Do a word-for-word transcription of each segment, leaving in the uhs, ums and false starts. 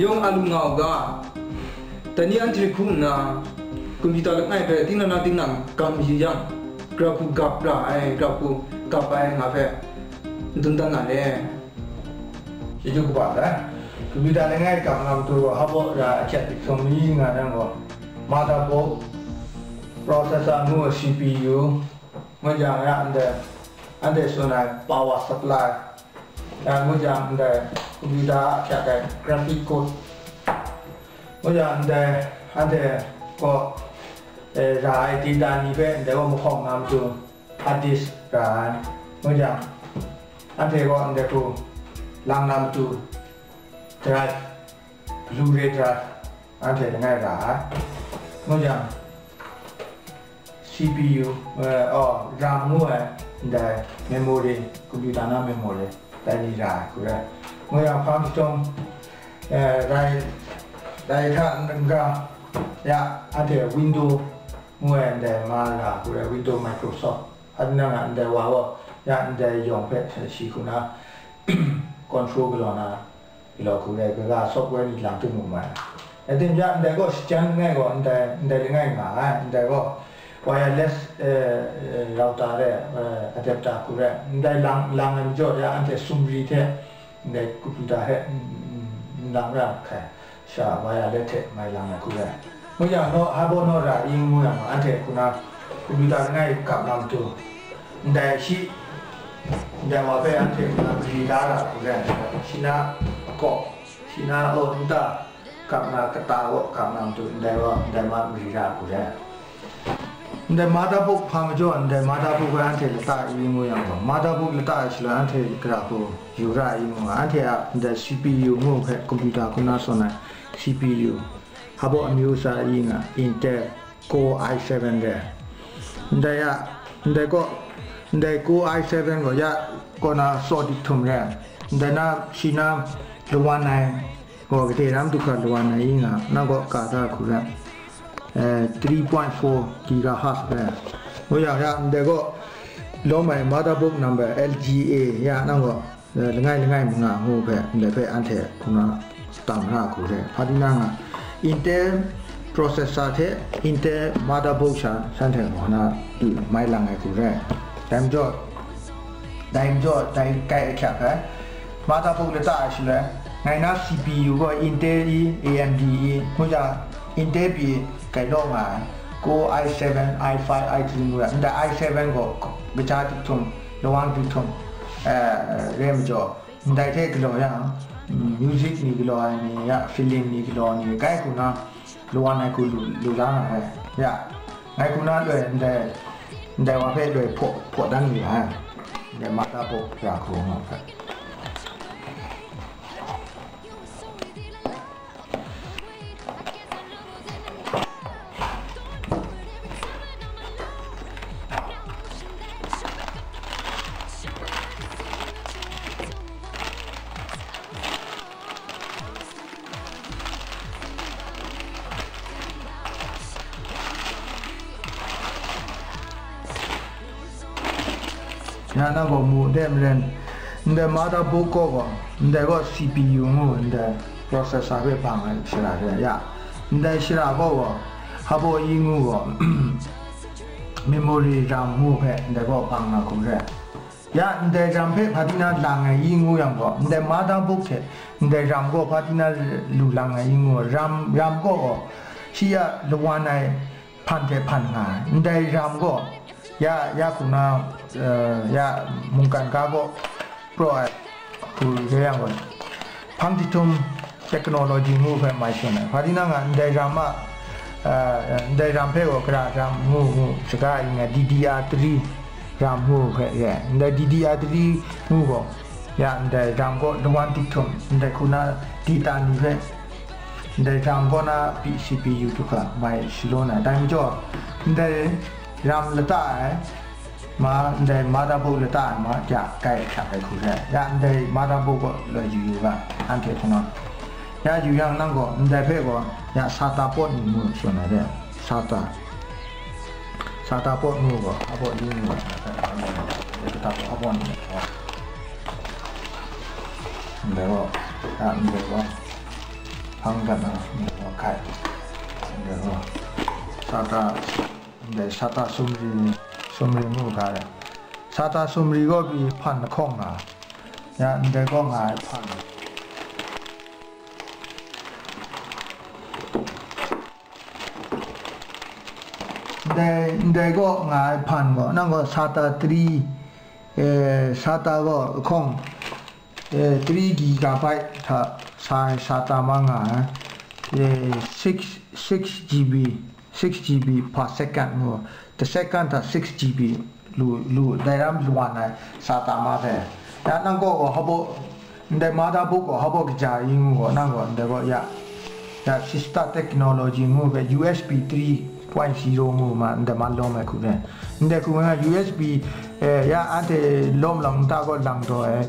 Yawng a lu nga u ga, dai ni anhte hku nna, computer langai hpe tinang na tinang gam mayu yang, grau hku gap ra ai, grau hku gap ai nga hpe n dum dan na le. Chyeju kaba da. Computer langai gap nga matu gaw, hpa baw ra ahkyep hpyi hkrum mi nga yang gaw, motherboard, processor ngu ai C P U, ngut jang ya ndai, anhte tsun ai power supply, ya ngut jang ndai computer a ahkyak ai graphic code, ngut jang ndai anhte gaw, eh, ra ai data ni hpe ndai gaw mahkawng na matu hard disk ra ai, ngut jang anhte gaw ndai hku lang na matu drive, Blu-ray drive, anhte langai ra ai. Ngut jang, C P U, eh, oh, RAM ngu ai, ndai memory, computer na memory, dai ni ra ai hku rai. Ngut jang, hpa chyawm, eh, dai, dai hta n-, n-, ga, ya, anhte Window ngu ai, ndai ma ra hku rai, Window Microsoft. Hpa nang a, ndai wa gaw, ya, ndai yawng hpe shi hku na, control galaw na, galaw hku rai, kaga software ni lang tim mu mai. Rai timung, ya, ndai gaw shachyen langai gaw, ndai, ndai langai nga ai, ndai gaw wireless, eh, eh, router re, eh, adapter hku rai, ndai lang, lang ai majaw, ya, anhte sumri hte, ndai computer hte, mm, mm, mm, lang ra hkai, sha wireless hte mai lang ai hku rai. Ngut jang, naw, hpa baw naw ra i ngu yang, anhte hku na computer langai gap na matu, ndai shi, ndai wa hpe anhte hku na mari da ra hku rai, shi na kaw, shi na, oh, nta, gap na kata kaw, gap na matu, ndai wa, ndai ma mari ra hku rai. Ndai motherboard hpa majaw, ndai motherboard hpe anhte lata i ngu yang gaw, motherboard lata ai shaloi anhte gara hku yu ra i ngu nga, anhte a ndai C P U ngu hpe computer hku na tsun ai C P U, hpa baw amyu sa i nga, Intel Core i seven re. Ndai a, ndai kaw, ndai Core i seven gaw ya kaw na saw dik htum re. Ndai na, shi na, lawan ai, gaw, gade ram du hkra lawan ai i nga, nang gaw ka da hku rai. Eh, three point four gigahertz rai. Ngu yang, ya, ndai gaw, lawm ai motherboard number L G A, ya, nang gaw, eh, langai langai manga ngu hpe, ndai hpe anhte hku na tam ra hku rai. Hpa di na nga, Intel processor hte Intel motherboard sha, shanhte gaw na, mai lang ai hku rai. Dai majaw, dai majaw, dai kai ahkyak ai. Motherboard lata ai shaloi, ngai na C P U gaw Intel i, A M D i, ngu jang, Intel pyi kai law nga ai, Core i seven, i five, i three ngu ai, ndai i seven gaw kaja dik htum, lawan dik htum, eh, re majaw, ndai hte galaw yang, mm, music ni galaw ai ni, ya, film ni galaw ai ni, kai hku na, lawan ai hku lu, lu la nga ai. Ya, ngai hku na loi ndai, ndai wa hpe loi hpaw, hpaw dan lu ai. Ndai mata baw ra hku nga hpe. Ya na gaw mu de maren, ndai motherboard kaw gaw, ndai gaw C P U ngu, ndai processor hpe bang ai shara de, ya. Ndai shara kaw gaw, hpa baw i ngu gaw, memory RAM ngu hpe, ndai gaw bang na hku re. Ya, ndai RAM hpe hpa di na lang ai i ngu yang gaw, ndai motherboard hte ndai RAM gaw hpa di na lu lang ai i ngu, RAM, RAM gaw gaw, shi ya lawan ai hpan hte hpan nga ai. Ndai RAM gaw, ya, ya hku na, eh, ya mungkan ga gaw praw ai hku re yang gaw, hpang jahtum technology ngu hpe mai tsun ai. Hpa di na nga, ndai RAM a, eh, ndai RAM hpe gaw gara RAM ngu ngu, saga i nga D D R three RAM ngu hpe re ai. Ndai D D R three ngu gaw, ya ndai RAM gaw lawan dik htum, ndai hku na data ni hpe, ndai RAM gaw na pyi C P U du hkra mai shalun ai. Dai majaw, ndai RAM lata ai, ma, ndai motherboard lata ai ma, ja, kai hkyak ai hku re. Ya, ndai motherboard gaw loi yu yu ga, anhte hkungga. Ya, yu yang nang gaw, ndai hpe gaw, ya, SATA port ni mu tsun ai re. SATA. SATA port mu gaw, a port yu mu gaw, SATA port, a port ni gaw. Ndai gaw, ya, ndai gaw. Hpang dat na, ni gaw hkai. Ndai gaw, sata, ndai sata sumri ni, sumri ngu ga ai. Sata sumri gaw pyi hpan lahkawng nga. Ya, ndai gaw nga ai hpan. Ndai, ndai gaw nga ai hpan gaw, nang gaw sata three, eh, sata gaw lahkawng, eh, three gigabyte hta sa ai sata ma nga ai, eh, six, six G B, six G B per second ngu, the second hta six G B lu, lu, dai ram lawan ai sata ma hpe. Ya nang gaw gaw hpa baw, ndai motherboard gaw hpa baw kaja i ngu gaw, nang gaw ndai gaw ya, ya sister technology ngu hpe U S B three point zero ngu ma, ndai ma lawm ai hku re. Ndai hku nga U S B, eh, ya anhte lawm lam nta gaw lang taw ai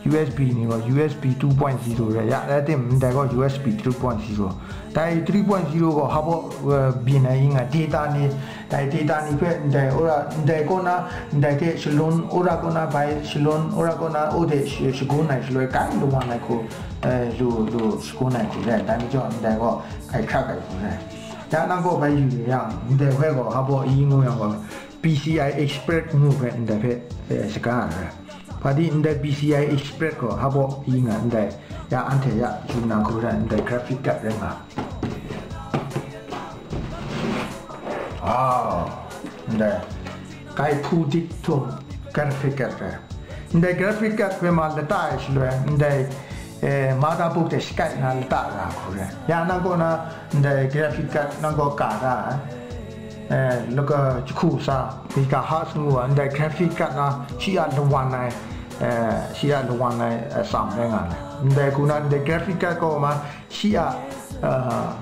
U S B ni gaw U S B two point zero re, ya rai tim ndai gaw U S B three point zero. Dai three point zero gaw hpa baw, eh, byin ai i nga, data ni, dai data ni hpe ndai ora, ndai kaw na, ndai hte shalun, ora kaw na bai shalun, ora kaw na o de sh-, shagun ai shaloi kai lawan ai hku, eh, lu, lu shagun ai hku re, dai majaw ndai gaw hkai hkrak ai hku re. Ya nang gaw bai yu yu yang, ndai hpe gaw hpa baw i ngu yang gaw, P C I Express ngu hpe ndai hpe, eh, shaga ai re. Hpa di ndai P C I Express gaw hpa baw i nga ndai, ya anhte ya yu na hku re, ndai graphic card rai nga. Ah, ndai. Kai hpu dik htum graphic card re. Ndai graphic card hpe ma lata ai shaloi, ndai, eh, motherboard hte shakai na lata ra hku re. Ya nang kaw na, ndai graphic card nang gaw ka da ai. Eh, laka jahku sa, megahertz ngu ai, ndai graphic card na, shi a lawan ai, eh, shi a lawan ai, eh, atsam rai nga ai. Ndai hku na, ndai graphic card gaw ma, shi a, uh,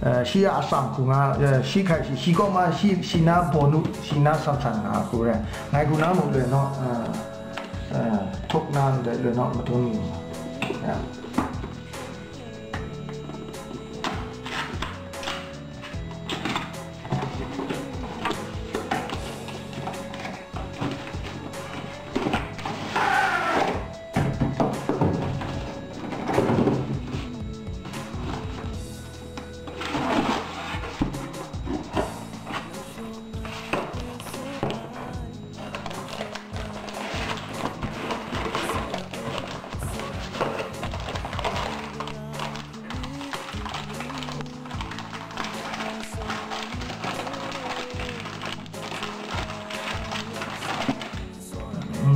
uh, shi a atsam hku nga, uh, shi hkai shi, shi kaw ma shi, shi na bawnu, shi na san san nga hku re. Ngai hku na muk le naw, uh, uh, htuk na ndai le naw madun ni. Ya.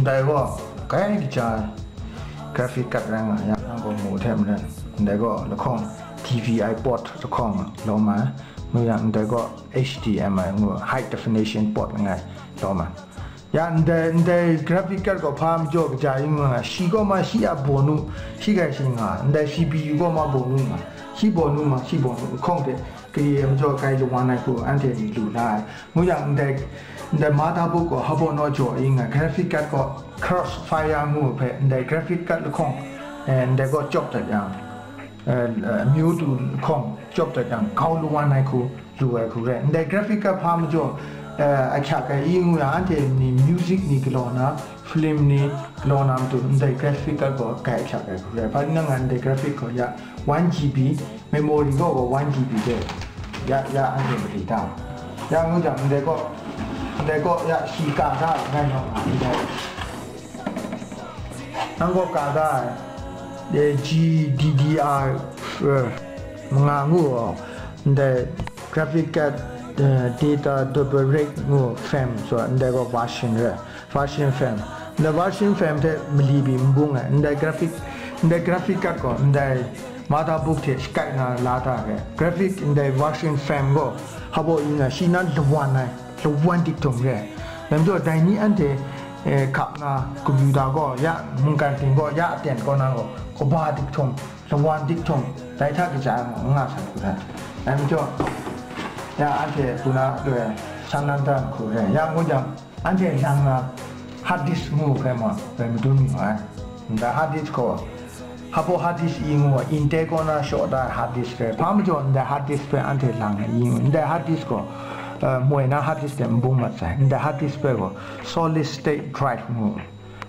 Ndai gaw, kai kaja graphic card rai nga yang, nang gaw mu hte maren, ndai gaw lahkawng D V I port lahkawng lawm ai, mu yang ndai gaw H D M I ngu high definition port langai lawm ai. Ya ndai, ndai graphic card gaw hpa majaw kaja i ngu nga, shi gaw ma shi a bawnu, shi hkai shi nga, ndai C P U gaw ma bawnu nga, shi bawnu ma shi bawnu, lahkawng hte kare ai majaw kai lawan ai hku anhte ni lu la ai. Ngu yang ndai, ndai motherboard gaw hpa baw naw jaw i nga, graphic card gaw Crossfire ngu hpe ndai graphic card lahkawng, eh, ndai gaw cawp dat yang, eh, amyu du lahkawng cawp dat yang, grau lawan ai hku lu ai hku rai. Ndai graphic card hpa majaw, eh, ahkyak ai i ngu yang, anhte ni music ni galaw na, film ni galaw na matu ndai graphic card gaw grai ahkyak ai hku rai. Hpa ning nang ndai graphic gaw ya one G B, memory gaw gaw one G B de, ya, ya anhte mali ta. Ya ngu jang, ndai gaw, ndai gaw ya shi ka da ai ngai naw nga ndai. Nang gaw ka da ai, eh, G D D R, eh, manga ngu gaw, ndai graphic card, eh, data double rate ngu fam so, ndai gaw version re. Version fam. Ndai version fam hte mali pyi n bung ai. Ndai graphic, ndai graphic card gaw, ndai motherboard hte shakai na la ta re. Graphic ndai version fam gaw, hpa baw i nga, shi nan lawan ai, lawan dik htum re. Dai majaw, dai ni anhte, eh, hkap na, computer gaw, ya mungkan ting gaw, ya aten kaw na gaw, kaba dik htum, lawan dik htum, dai hta kaja ai mung n nga sai hku hta. Dai majaw, ya anhte hku na loi, san nan dan hku re. Ya ngu jang, anhte lang na hard disk ngu hpe ma, bai madun mu ai. Ndai hard disk gaw, hpa baw hard disk i ngu ai, Intel kaw na shaw da ai hard disk re. Hpa majaw ndai hard disk hpe anhte lang ai i ngu. Ndai hard disk gaw, eh, moi na hard disk hte n bung mat sai. Ndai hard disk hpe gaw solid state drive ngu.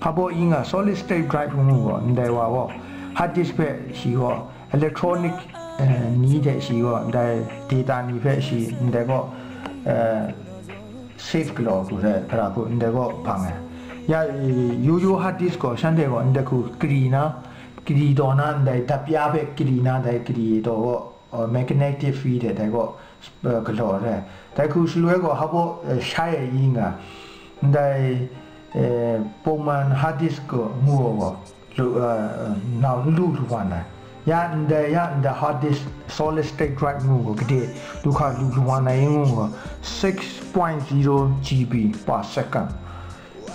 Hpa baw i nga solid state drive ngu gaw, ndai wa gaw hard disk hpe shi gaw electronic eh, ni hte shi gaw, ndai data ni hpe shi, ndai gaw, eh, save galaw hku re, hkra hku, ndai gaw hpang ai. Ya, eh, yo yo hard disk gaw, shanhte gaw, ndai hku kari na, kari taw na, ndai dap ya hpe kari na, dai kari taw gaw, uh, magnetic field de dai gaw, uh, galaw re. Dai hku shaloi gaw hpa baw, uh, shai ai i nga, ndai, uh, pawman hard disk gaw ngu gaw gaw, lu, uh, nau n lu lu wa na. Ya ndai, ya ndai hard disk solid state drive ngu gaw gade lu hka lu lu wa na i ngu gaw six point zero G B per second.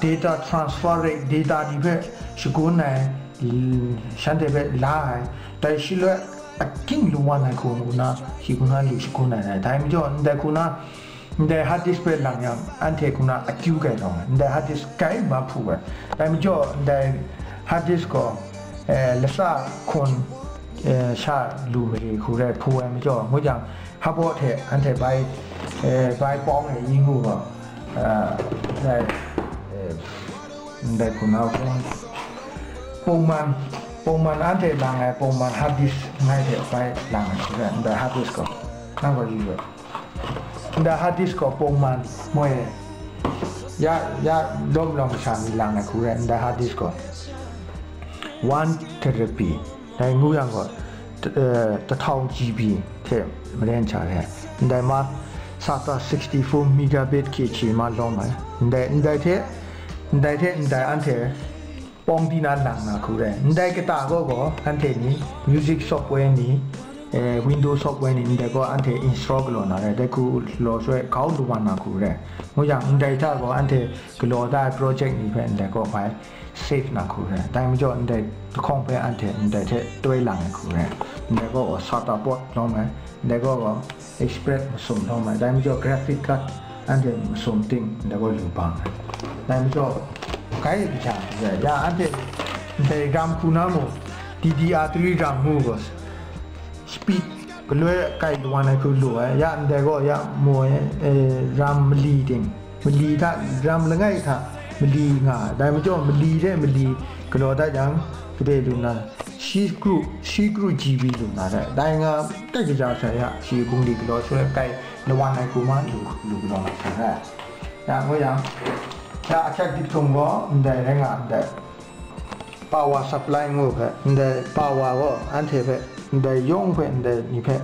Data transfer rate, data ni hpe shagun ai, l-, shanhte hpe la ai, dai shaloi aking lu wan ai hku na, shi hku na lu shagun ai rai. Dai majaw, ndai hku na, ndai hard disk hpe lang yang, anhte hku na akyu gai lawng ai, ndai hard disk kai ma hpu ai. Dai majaw, ndai hard disk gaw, eh, latsa hkun, eh, sha lu mare hku rai hpu ai majaw, ngu jang, hpa baw hte anhte bai, eh, bai pawng ai i ngu gaw, ah, ndai, eh, ndai hku na pawng, pawngman, pawngman anhte lang ai pawngman hard disk ngai hte bai lang ai hku rai, ndai hard disk gaw, nang gaw yu gaw, ndai hard disk gaw pawngman moi, ya, ya, lawm lawm masha ni lang ai hku rai, ndai hard disk gaw one therapy. Dai ngu yang gaw, t-, eh, tahtau G B hte maren sha re. Ndai ma, SATA sixty-four megabit hkye hkye ma lawm ai. Ndai, ndai hte, ndai hte ndai anhte pawng di na lang na hku re. Ndai kata gaw gaw, anhte ni music software ni, eh, Windows software ni, ndai gaw anhte install galaw na re. Dai hku law shaloi, grau lu wa na hku re. Ngu yang, ndai hta gaw anhte galaw da ai project ni hpe ndai gaw bai save na hku re. Dai majaw ndai lahkawng hpe anhte ndai hte toi lang ai hku re. Ndai gaw gaw SATA port lawm ai, ndai gaw gaw express masum lawm ai. Dai majaw graphic card anhte masum ting ndai gaw lu bang ai. Dai majaw kai kaja hku re. Ya anhte ndai ram hku na mu, D D R three ram ngu gaw speed galoi kai lu wan ai hku lu ai. Ya ndai gaw ya mu ai, eh, ram mali ting. Mali hta, ram langai hta mali nga ai. Dai majaw mali hte mali galaw dat yang, gade lu na, shi kru, shi kru G B lu na re. Dai nga, kai kaja sha ya, shi bungli galaw shaloi kai lawan ai hku ma lu, lu galaw na sha re. Ya, ngu yang, ya, ahkyak dik htung gaw, ndai rai nga ndai. Power supply ngu hpe, ndai power gaw anhte hpe, ndai yawng hpe, ndai ni hpe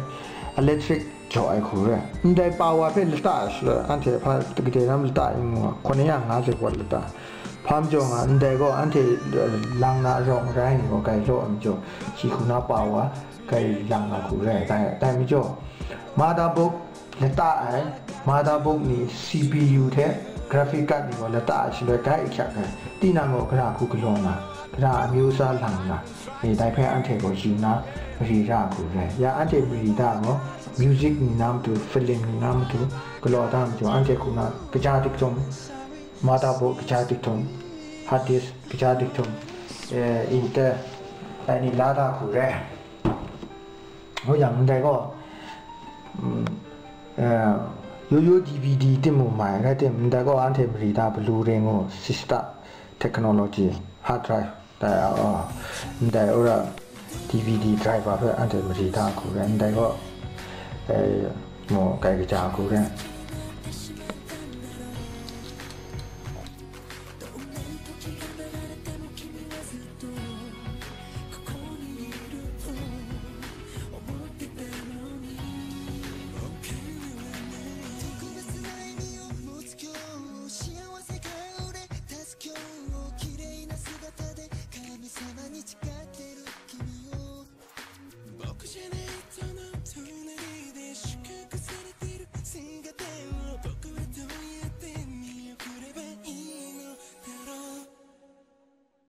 electric jaw ai hku re. Ndai power hpe lata ai shaloi, anhte hpa gade ram lata i ngu, hkawt na ya nga ze wat lata. Hpa majaw nga, ndai gaw anhte, eh, lang na arawng arai ni gaw gai law ai majaw, shi hku na power gai lang na hku re ai. Dai, dai majaw, motherboard lata ai, motherboard ni, C P U hte graphic card ni gaw lata ai shaloi gai ahkyak ai. Tinang gaw gara hku galaw na, gara amyu sa lang na, e, dai hpe anhte gaw yu na mari ra ai hku rai. Ya anhte mari da gaw, music ni na matu, film ni na matu, galaw da matu, anhte hku na kaja dik htum, motherboard kaja dik htum, hard disk kaja dik htum, e, inter, dai ni la da hku rai. Ngu yang ndai gaw, mm, eh, yo yo D V D tim mu mai, rai tim, ndai gaw anhte mari da Blu-ray ngu, sister technology, hard drive, dai, ah, ndai ora D V D driver hpe anhte mari da hku rai, ndai gaw, eh, mu kai kaja hku rai.